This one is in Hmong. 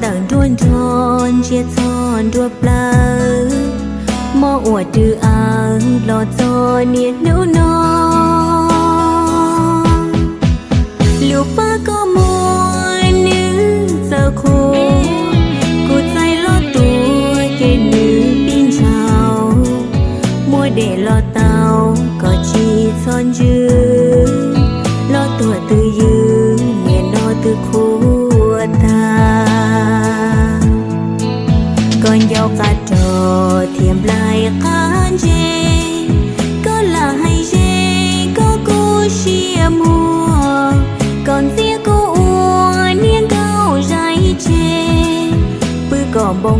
Tawm nruab nrog ntsia txog nruab plawv, mob ua rwb awv los txog niaj hnub no. Lub pab koj muag nws txawv qhuav, kuv txais los tuag ces nws pib ntshaus. Muab dej los tau, koj tsis txhob ntswj, los tuag twb ywm, niaj no twb qhuav tag. Koj ncauj qab rog thiab nplaig qab ntse, koj lam hais ze koj kuj siab muag. Koj ntxias kuv ua niag nkauj zais tseg, pw kom npoo